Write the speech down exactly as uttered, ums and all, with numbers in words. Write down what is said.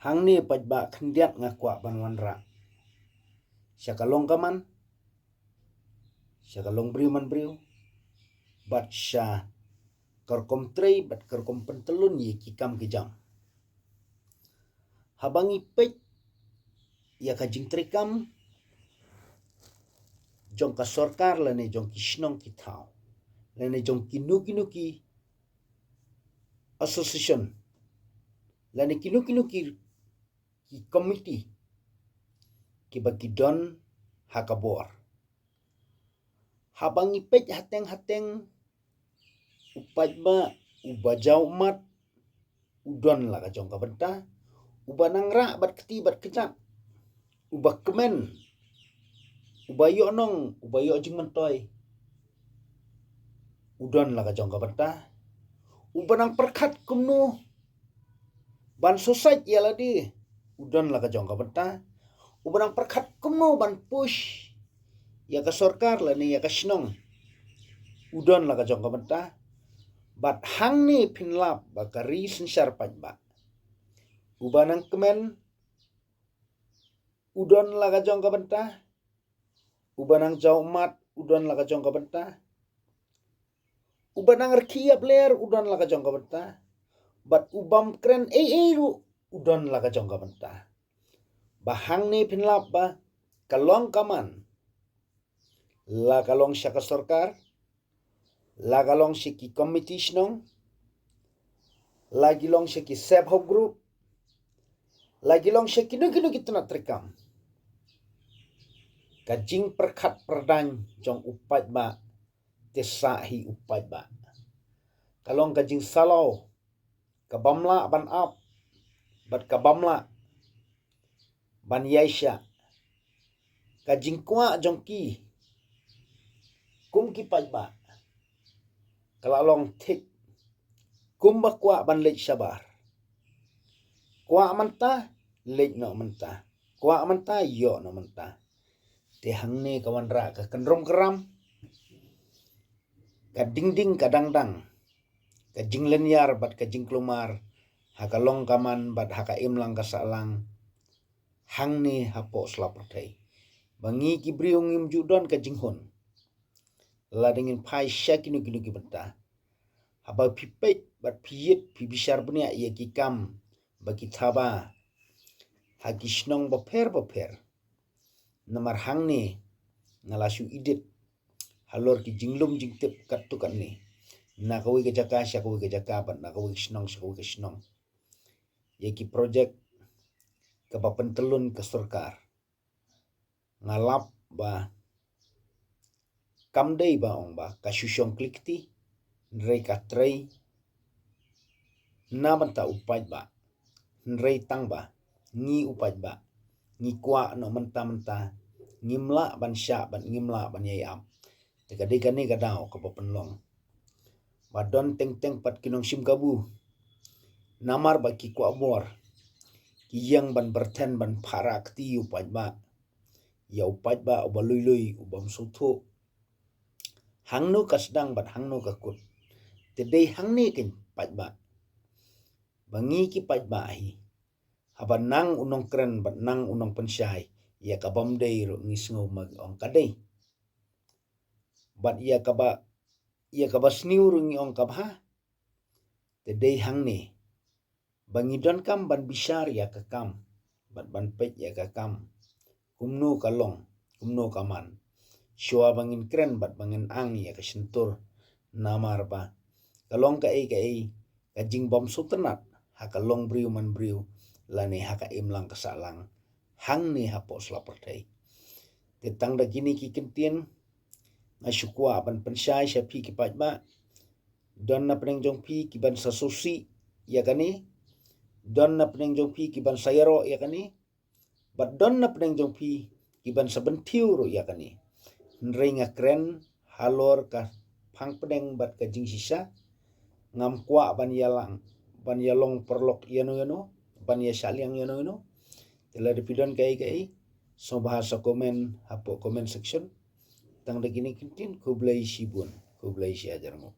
Hangne pat ba khyndiat nga kwah ban wanrah sha ka long ka man, sha ka long briew man briew, bad sha ka rukom trei bad ka rukom pyntlun ïa ki kam ki jam. Haba ngi peit ïa ka jingtrei kam jong ka sorkar lane jong ki shnong ki thaw lane jong kino kino ki association lane kino kino ki, ki komiti kiba ki don ha ka bor. Haba ngi peit hateng hateng, u paidbah uba jaw ummat u don la ka jong ka bynta, uba nang rah bad kti bad kjat, uba kmen, uba ïoh nong, uba ïoh jingmyntoi, u don la ka jong ka bynta, uba nang pyrkhat kumno ban suicide ïa lade, u don la ka jong ka bynta, uba nang pyrkhat kumno ban push ïa ka sorkar lane ïa ka shnong, u don la ka jong ka bynta. Bad hangne phin lap ba ka ri synshar paidbah, uba nang kmen u don la ka jong ka bynta, uba nang jaw ummat u don la ka jong ka bynta, uba nang rkhie ïap ler u don la ka jong ka bynta, bad ubam kren ei ei ruh u don la ka jong ka bynta. Ba hangne phin lap ba ka long ka man, la ka long sha ka sorkar, la ka long sha ki komiti shnong, la ki long sha ki self help group, la ki long sha kino kino ki tnat treikam, ka jingpyrkhat pyrdaiñ jong u paidbah te sah hi u paidbah. Ka long ka jingsalaw, ka bym lah ban ap bad ka bym lah ban ïaishah. Ka jingkwah jong ki kum ki paidbah ka la long thik kumba kwah ban leit shabar. Kwah mynta, leit noh mynta. Kwah mynta, ïoh noh mynta. Te hangne ka wanrah ka kynrum kynram, ka dingding ka dangdang, ka jinglynñiar bad ka jingkulmar ha ka long ka man bad ha ka imlang ka sahlang hangne hapoh sla pyrthei. Ba ngi ki briew ngim ju don ka jinghun lada ngin phai sha kino kino ki bynta. Haba phi peit bad phi ïit phi bishar bniah ïa ki kam ba ki thaba ha ki shnong bapher bapher. Namar hangne nga la shu edit halor ki jinglum jingtip katto katne, na kawei ka jaka sha kawei ka jaka bad na kawei ka shnong sha kawei ka shnong, ïa ki project kaba pyntlun ka sorkar. Nga lap ba kam dei ba ong ba ka shu shong kli kti, hynrei ka trei na bynta u paidbah. Hynrei tang ba ngi u paidbah ngi kwah noh mynta mynta, ngim lah ban shah bad ngim lah ban ïai ap. Te ka dei kane ka daw kaba pynlong ba don teng teng pat ki nongshim kabu, namar ba ki kwah bor, ki ïeng ban byrthen ban pharah kti ïa u paidbah, ïa u paidbah uba lui lui, u bym sngewthuh hangno ka sdang bad hangno ka kut. Te dei hangne keiñ paidbah, ba ngi ki paidbah hi, haba nang u nongkren bad nang u nongpynshai, ïa ka bym dei ruh ngi sngew ma ki ong ka dei, bad ïa kaba, ïa kaba sniew ruh ngi ong ka bha. Te dei hangne ba ngi donkam ban bishar ïa ka kam bad ban peit ïa ka kam kumno ka long, kumno ka man, shuwa ba ngin kren bad ba ngin ang ïa ka shyntur. Namar ba ka long kaei kaei ka jingbym sngewtynnat ha ka long briew man briew lane ha ka imlang ka sahlang hangne hapoh sla pyrthei. Te tang da kine ki kyntien nga shu kwah ban pynshai sha phi ki paidbah. Don na pdeng jong phi ki ban sa sngewsih ïa kane, don na pdeng jong phi ki ban sa ïaroh ïa kane, bad don na pdeng jong phi ki ban sa bynthiew ruh ïa kane. Hynrei nga kren halor ka phang pdeng bad ka jingshisha. Ngam kwah ban ïalang, ban ïalong paralok ïano ïano, ban ïashah liang ïano ïano. Te lada phi don kaei kaei, sngewbha sa comment hapoh comment section. Tang da kine ki kyntien, khublei shibun, khublei shihajar nguh.